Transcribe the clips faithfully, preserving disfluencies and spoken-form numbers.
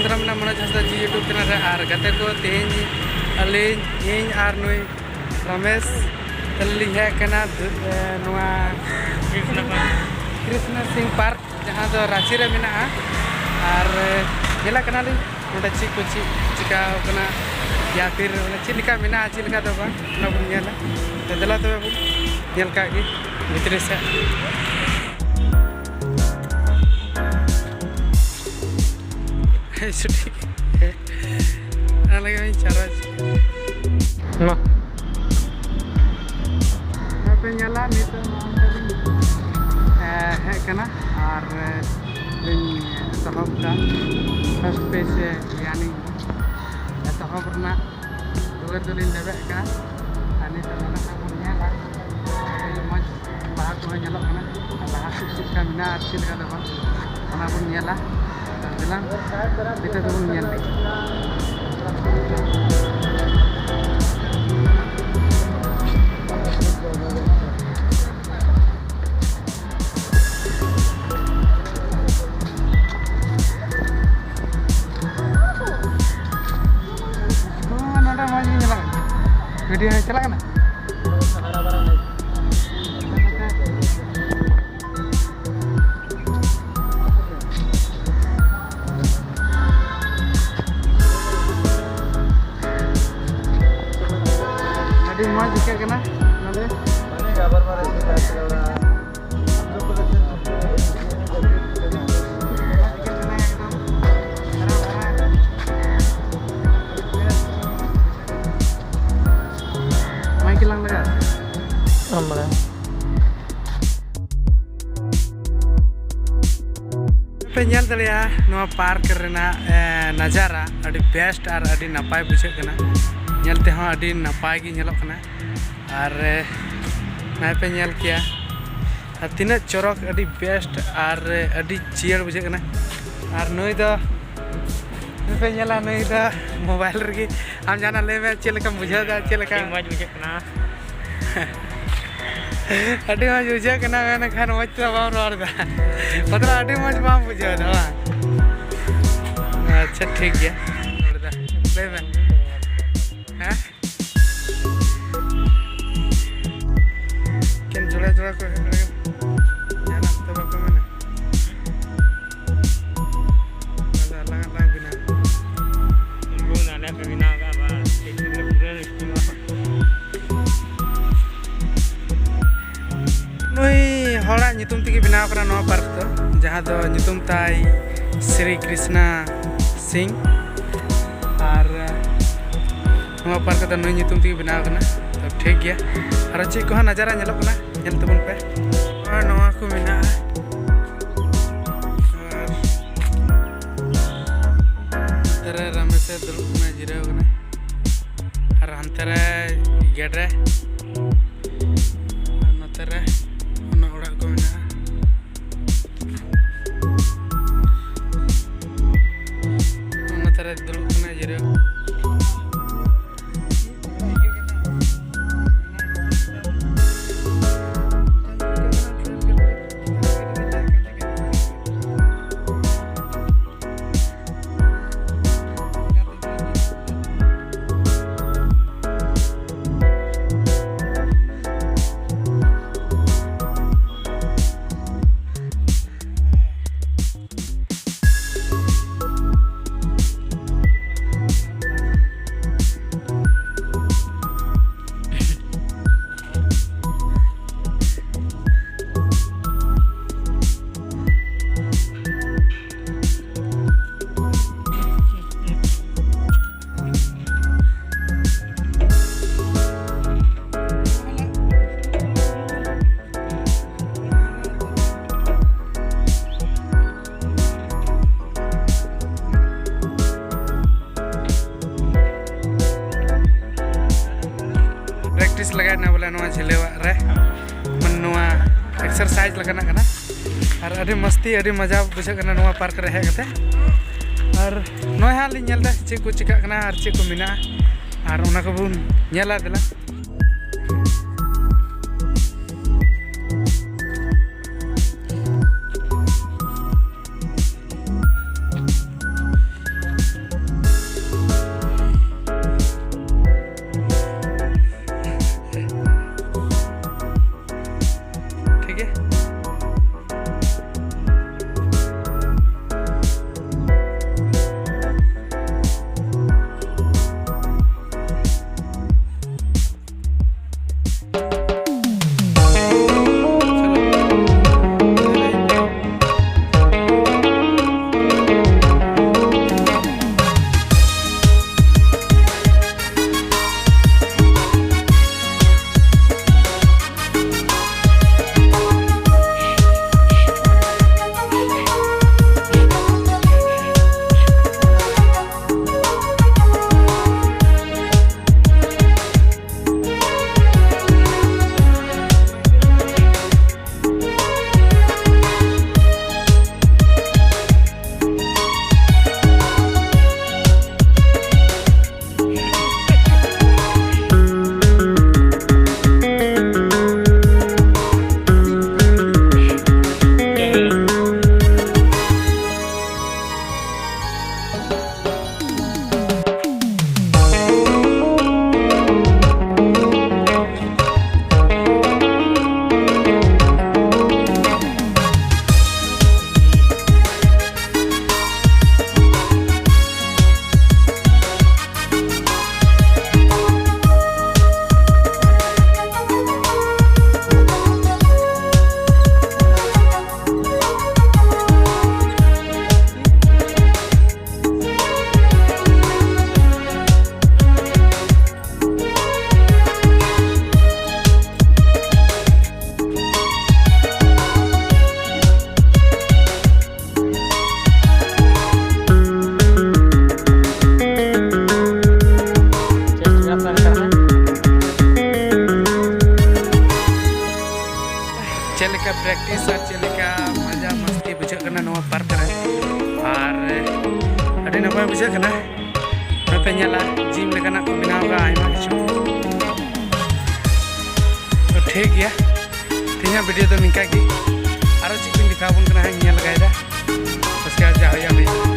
ᱥᱟᱱᱟᱢ ᱢᱮᱱᱟᱜ ᱢᱚᱱᱳᱡᱽ ᱦᱟᱸᱥᱫᱟ ᱡᱤ YouTube channel ᱨᱮ᱾ ᱟᱨ ᱜᱟᱛᱮ ᱠᱚ, ᱛᱮᱦᱮᱧ ᱟᱹᱞᱤᱧ, ᱤᱧ ᱟᱨ ᱱᱩᱭ ᱨᱚᱢᱮᱥ ᱛᱟᱹᱞᱤᱧ ᱦᱮᱡ ᱟᱠᱟᱱᱟ ᱫᱩ-, ᱮ, ᱱᱚᱣᱟ ᱠᱨᱤᱥᱱᱟ ᱥᱤᱝ ᱯᱟᱨᱠ, ᱡᱟᱦᱟᱸ ᱫᱚ ᱨᱟᱸᱪᱤ ᱨᱮ ᱢᱮᱱᱟᱜᱼᱟ᱾ ᱟᱨ, ᱮ, ᱧᱮᱞᱮᱫ ᱠᱟᱱᱟᱞᱤᱧ ᱱᱚᱰᱮ ᱪᱮᱫ ᱠᱚ ᱪᱮᱫ ᱪᱤᱠᱟᱹ ᱟᱠᱟᱱᱟ, ᱭᱟ ᱯᱷᱤᱨ ᱢᱟᱱᱮ ᱪᱮᱫ ᱞᱮᱠᱟ ᱢᱮᱱᱟᱜᱼᱟ, ᱪᱮᱫ ᱞᱮᱠᱟ ᱫᱚ ᱵᱟᱝ, ᱚᱱᱟ ᱵᱚᱱ ᱧᱮᱞᱟ᱾ ᱛᱚ ᱫᱮᱞᱟ ᱛᱚᱵᱮ ᱵᱚᱱ ᱧᱮᱞ ᱠᱟᱜ ᱜᱮ ᱵᱷᱤᱛᱨᱤ ᱥᱮᱫ᱾ ᱦᱮᱡ ᱪᱷᱩᱴᱤ᱾ ᱚᱱᱟ ᱞᱟᱹᱜᱤᱫ ᱤᱧ ᱪᱟᱨᱚᱡᱽ᱾ ᱢᱟ᱾ ᱟᱯᱮ ᱧᱮᱞᱟ ᱱᱤᱛᱚᱜ ᱱᱚᱜᱼᱚ ᱱᱚᱝᱠᱟ ᱞᱤᱧ, ᱮ, ᱦᱮᱡ ᱠᱟᱱᱟ ᱟᱨ, ᱮ, ᱞᱤᱧ ᱮᱛᱚᱦᱚᱵ ᱫᱟ᱾ ᱯᱷᱟᱥᱴ ᱯᱮᱡᱽ ᱥᱮ ᱭᱟᱱᱤ ᱮᱛᱚᱦᱚᱵ ᱨᱮᱱᱟᱜ ᱫᱩᱣᱟᱹᱨ ᱫᱚᱞᱤᱧ ᱞᱮᱵᱮᱫ ᱠᱟᱜᱼᱟ᱾ ᱟᱨ ᱱᱤᱛᱚᱜ ᱱᱚᱰᱮ ᱠᱷᱚᱱ ᱵᱚᱱ ᱧᱮᱞᱟ, ᱟᱹᱰᱤ ᱢᱚᱡᱽ ᱵᱟᱦᱟ ᱠᱚᱦᱚᱸ ᱧᱮᱞᱚᱜ ᱠᱟᱱᱟ᱾ ᱟᱨ ᱵᱟᱦᱟ ᱥᱮᱫ ᱪᱮᱫ ᱞᱮᱠᱟ ᱢᱮᱱᱟᱜᱼᱟ ᱟᱨ ᱪᱮᱫ ᱞᱮᱠᱟ ᱫᱚ ᱵᱟᱝ, ᱚᱱᱟ ᱵᱚᱱ ᱧᱮᱞᱟ᱾ ᱟᱨ ᱫᱮᱞᱟ, ᱵᱷᱤᱛᱟᱹᱨ ᱫᱚᱵᱚᱱ ᱧᱮᱞ ᱞᱮᱜᱮ᱾ ᱦᱚᱸ, ᱱᱚᱰᱮ ᱢᱚᱡᱽ ᱜᱮ ᱧᱮᱞᱚᱜ ᱠᱟᱱᱟ᱾ ᱵᱷᱤᱰᱤᱭᱳ ᱪᱟᱞᱟᱜ ᱠᱟᱱᱟ? ᱟᱹᱰᱤ ᱢᱚᱡᱽ ᱟᱹᱭᱠᱟᱹᱜ ᱠᱟᱱᱟ ᱱᱚᱰᱮ᱾ ᱢᱟᱭᱠᱮ ᱞᱟᱝ ᱞᱟᱜᱟᱜᱼᱟ᱾ ᱟᱢ ᱵᱟᱲᱟᱭᱟ᱾ ᱯᱮ ᱧᱮᱞ ᱫᱟᱲᱮᱭᱟᱜᱼᱟ ᱱᱚᱣᱟ ᱯᱟᱨᱠ ᱨᱮᱱᱟᱜ, ᱮ, ᱱᱟᱡᱟᱨᱟ ᱟᱹᱰᱤ ᱵᱮᱥᱴ ᱟᱨ ᱟᱹᱰᱤ ᱱᱟᱯᱟᱭ ᱵᱩᱡᱷᱟᱹᱜ ᱠᱟᱱᱟ᱾ ᱧᱮᱞ ᱛᱮᱦᱚᱸ ᱟᱹᱰᱤ ᱱᱟᱯᱟᱭ ᱜᱮ ᱧᱮᱞᱚᱜ ᱠᱟᱱᱟ᱾ ᱟᱨ, ᱮ, ᱱᱚᱜᱼᱚᱭ ᱯᱮ ᱧᱮᱞ ᱠᱮᱭᱟ, ᱟᱨ ᱛᱤᱱᱟᱹᱜ ᱪᱚᱨᱚᱠ, ᱟᱹᱰᱤ ᱵᱮᱥᱴ ᱟᱨ, ᱮ, ᱟᱹᱰᱤ ᱡᱤᱭᱟᱹᱲ ᱵᱩᱡᱷᱟᱹᱜ ᱠᱟᱱᱟ᱾ ᱟᱨ ᱱᱩᱭ ᱫᱚ, ᱱᱩᱭ ᱯᱮ ᱧᱮᱞᱟ, ᱱᱩᱭ ᱫᱚ ᱢᱳᱵᱟᱭᱤᱞ ᱨᱮᱜᱮ᱾ ᱟᱢ ᱡᱟᱦᱟᱱᱟᱜ ᱞᱟᱹᱭ ᱢᱮ, ᱪᱮᱫ ᱞᱮᱠᱟᱢ ᱵᱩᱡᱷᱟᱹᱣ ᱮᱫᱟ, ᱪᱮᱫ ᱞᱮᱠᱟ? ᱟᱹᱰᱤ ᱢᱚᱡᱽ ᱵᱩᱡᱷᱟᱹᱜ ᱠᱟᱱᱟ᱾ ᱟᱹᱰᱤ ᱢᱚᱡᱽ ᱵᱩᱡᱷᱟᱹᱜ ᱠᱟᱱᱟ, ᱢᱮᱱᱠᱷᱟᱱ ᱢᱚᱡᱽ ᱛᱮ ᱵᱟᱢ ᱨᱚᱲ ᱮᱫᱟ᱾ ᱢᱚᱛᱞᱚᱵ ᱟᱹᱰᱤ ᱢᱚᱡᱽ ᱵᱟᱢ ᱵᱩᱡᱷᱟᱹᱣ ᱮᱫᱟ ᱵᱟᱝ? ᱟᱪᱪᱷᱟ᱾ ᱴᱷᱤᱠ ᱜᱮᱭᱟ᱾ ᱞᱟᱹᱭ ᱢᱮ᱾ ᱦᱮᱸ? ᱮᱠᱮᱱ ᱡᱚᱲᱟ ᱡᱚᱲᱟ ᱠᱚ ᱦᱮᱡ ᱵᱟᱲᱟᱭᱟ᱾ ᱡᱟᱦᱟᱱᱟᱜ ᱫᱚ ᱵᱟᱠᱚ ᱢᱮᱱᱟ᱾ ᱟᱫᱚ ᱟᱞᱟᱝ ᱟᱜ ᱞᱟᱝ ᱵᱮᱱᱟᱣ᱾ ᱵᱚᱱ ᱟᱞᱮ ᱯᱮ ᱵᱮᱱᱟᱣ ᱠᱟᱜᱼᱟ ᱵᱟᱥ᱾ ᱯᱩᱨᱟᱹ ᱱᱩᱭ ᱦᱚᱲᱟᱜ ᱧᱩᱛᱩᱢ ᱛᱮᱜᱮ ᱵᱮᱱᱟᱣ ᱠᱟᱱᱟ ᱱᱚᱣᱟ ᱯᱟᱨᱠ ᱫᱚ, ᱡᱟᱦᱟᱸ ᱫᱚ ᱧᱩᱛᱩᱢ ᱛᱟᱭ ᱥᱨᱤ ᱠᱨᱤᱥᱱᱟ ᱥᱤᱝ᱾ ᱟᱨ ᱱᱚᱣᱟ ᱯᱟᱨᱠ ᱫᱚ ᱱᱩᱭ ᱧᱩᱛᱩᱢ ᱛᱮᱜᱮ ᱵᱮᱱᱟᱣ ᱠᱟᱱᱟ᱾ ᱛᱚ ᱴᱷᱤᱠ ᱜᱮᱭᱟ, ᱟᱨᱚ ᱪᱮᱫ ᱠᱚᱦᱚᱸ ᱱᱟᱡᱟᱨᱟ ᱧᱮᱞᱚᱜ ᱠᱟᱱᱟ, ᱧᱮᱞ ᱛᱟᱵᱚᱱ ᱯᱮ᱾ ᱟᱨ ᱱᱚᱣᱟ ᱠᱚ ᱢᱮᱱᱟᱜᱼᱟ᱾ ᱟᱨ ᱱᱚᱛᱮ ᱨᱮ ᱨᱟᱢᱮᱥ ᱮ ᱫᱩᱲᱩᱵ ᱠᱟᱱᱟ, ᱡᱤᱨᱟᱹᱣ ᱠᱟᱱᱟ᱾ ᱟᱨ ᱦᱟᱱᱛᱮ ᱨᱮ ᱜᱮᱰᱮ, ᱟᱨ ᱱᱚᱛᱮ ᱨᱮ ᱚᱱᱟ ᱚᱲᱟᱜ ᱠᱚ ᱢᱮᱱᱟᱜᱼᱟ᱾ ᱱᱚᱛᱮ ᱨᱮ ᱫᱩᱲᱩᱵ ᱠᱟᱱᱟ, ᱡᱤᱨᱟᱹᱣ᱾ ᱯᱨᱮᱠᱴᱤᱥ ᱞᱟᱜᱟᱭᱮᱱᱟ ᱵᱚᱞᱮ ᱱᱚᱣᱟ ᱡᱷᱤᱞᱟᱹᱣᱟᱜ ᱨᱮ, ᱢᱟᱱᱮ ᱱᱚᱣᱟ ᱮᱠᱥᱟᱨᱥᱟᱭᱤᱡᱽ ᱞᱮᱠᱟᱱᱟᱜ ᱠᱟᱱᱟ᱾ ᱟᱨ ᱟᱹᱰᱤ ᱢᱟᱥᱛᱤ, ᱟᱹᱰᱤ ᱢᱚᱡᱟ ᱵᱩᱡᱷᱟᱹᱜ ᱠᱟᱱᱟ ᱱᱚᱣᱟ ᱯᱟᱨᱠ ᱨᱮ ᱦᱮᱡ ᱠᱟᱛᱮ᱾ ᱟᱨ ᱱᱚᱜᱼᱚᱭ ᱦᱟᱸᱜ ᱞᱤᱧ ᱧᱮᱞ ᱮᱫᱟ ᱪᱮᱫ ᱠᱚ ᱪᱤᱠᱟᱹᱜ ᱠᱟᱱᱟ ᱟᱨ ᱪᱮᱫ ᱠᱚ ᱢᱮᱱᱟᱜᱼᱟ, ᱟᱨ ᱚᱱᱟ ᱠᱚᱵᱚᱱ ᱧᱮᱞᱟ᱾ ᱫᱮᱞᱟ᱾ ᱟᱹᱰᱤ ᱱᱟᱯᱟᱭ ᱵᱩᱡᱷᱟᱹᱜ ᱠᱟᱱᱟ᱾ ᱱᱚᱛᱮ ᱧᱮᱞᱟ, ᱡᱤᱢ ᱞᱮᱠᱟᱱᱟᱜ ᱠᱚ ᱵᱮᱱᱟᱣ ᱠᱟᱜᱼᱟ, ᱟᱭᱢᱟ ᱠᱤᱪᱷᱩ᱾ ᱛᱚ ᱴᱷᱤᱠ ᱜᱮᱭᱟ, ᱛᱮᱦᱮᱧᱟᱜ ᱵᱷᱤᱰᱤᱭᱳ ᱫᱚ ᱱᱤᱝᱠᱟ ᱜᱮ᱾ ᱟᱨᱚ ᱪᱮᱫ ᱠᱚᱧ ᱫᱮᱠᱷᱟᱣ ᱟᱵᱚᱱ ᱠᱟᱱᱟ ᱦᱟᱸᱜ, ᱧᱮᱞ ᱞᱮᱜᱟᱭᱮᱫᱟ᱾ ᱩᱥᱠᱮ ᱵᱟᱫ ᱡᱟ ᱦᱩᱭᱩᱜᱼᱟ, ᱦᱩᱭᱩᱜᱼᱟ᱾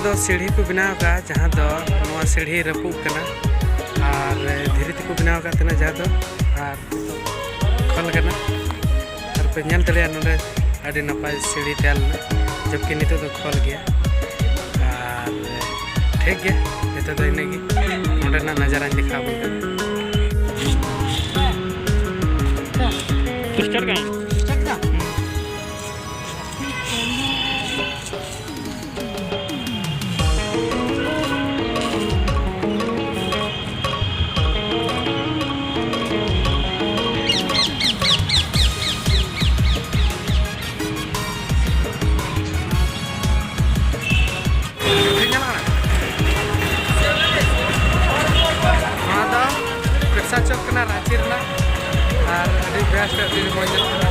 ᱫᱚ ᱥᱤᱲᱦᱤ ᱠᱚ ᱵᱮᱱᱟᱣ ᱟᱠᱟᱫᱼᱟ, ᱡᱟᱦᱟᱸ ᱫᱚ ᱱᱚᱣᱟ ᱥᱤᱲᱦᱤ ᱨᱟᱹᱯᱩᱫ ᱠᱟᱱᱟ ᱟᱨ ᱫᱷᱤᱨᱤ ᱛᱮᱠᱚ ᱵᱮᱱᱟᱣ ᱟᱠᱟᱫ ᱛᱟᱦᱮᱱᱟ, ᱡᱟᱦᱟᱸ ᱫᱚ ᱟᱨ ᱠᱷᱚᱞ ᱠᱟᱱᱟ᱾ ᱟᱨ ᱯᱮ ᱧᱮᱞ ᱫᱟᱲᱮᱭᱟᱜᱼᱟ ᱱᱚᱰᱮ ᱟᱹᱰᱤ ᱱᱟᱯᱟᱭ ᱥᱤᱲᱦᱤ ᱛᱮᱭᱟᱨ ᱞᱮᱱᱟ, ᱡᱚᱵᱠᱤ ᱱᱤᱛᱚᱜ ᱫᱚ ᱠᱷᱚᱞ ᱜᱮᱭᱟ᱾ ᱟᱨ ᱴᱷᱤᱠ ᱜᱮᱭᱟ, ᱱᱤᱛᱚᱜ ᱫᱚ ᱤᱱᱟᱹᱜ ᱜᱮ, ᱱᱚᱰᱮᱱᱟᱜ ᱱᱟᱡᱟᱨᱟᱧ ᱫᱮᱠᱷᱟᱣ ᱟᱵᱚᱱ ᱠᱟᱱᱟ᱾ ᱥᱴᱟᱨᱴ ᱠᱟᱜ ᱟᱹᱧ᱾ ᱱᱚᱣᱟ ᱫᱚ ᱯᱨᱮᱥᱟᱨ ᱪᱚᱯ ᱠᱟᱱᱟ ᱨᱟᱺᱪᱤ ᱨᱮᱱᱟᱜ, ᱟᱨ ᱟᱹᱰᱤ ᱵᱮᱥ, ᱟᱹᱰᱤ ᱢᱚᱡᱽ ᱧᱮᱞᱚᱜ ᱠᱟᱱᱟ᱾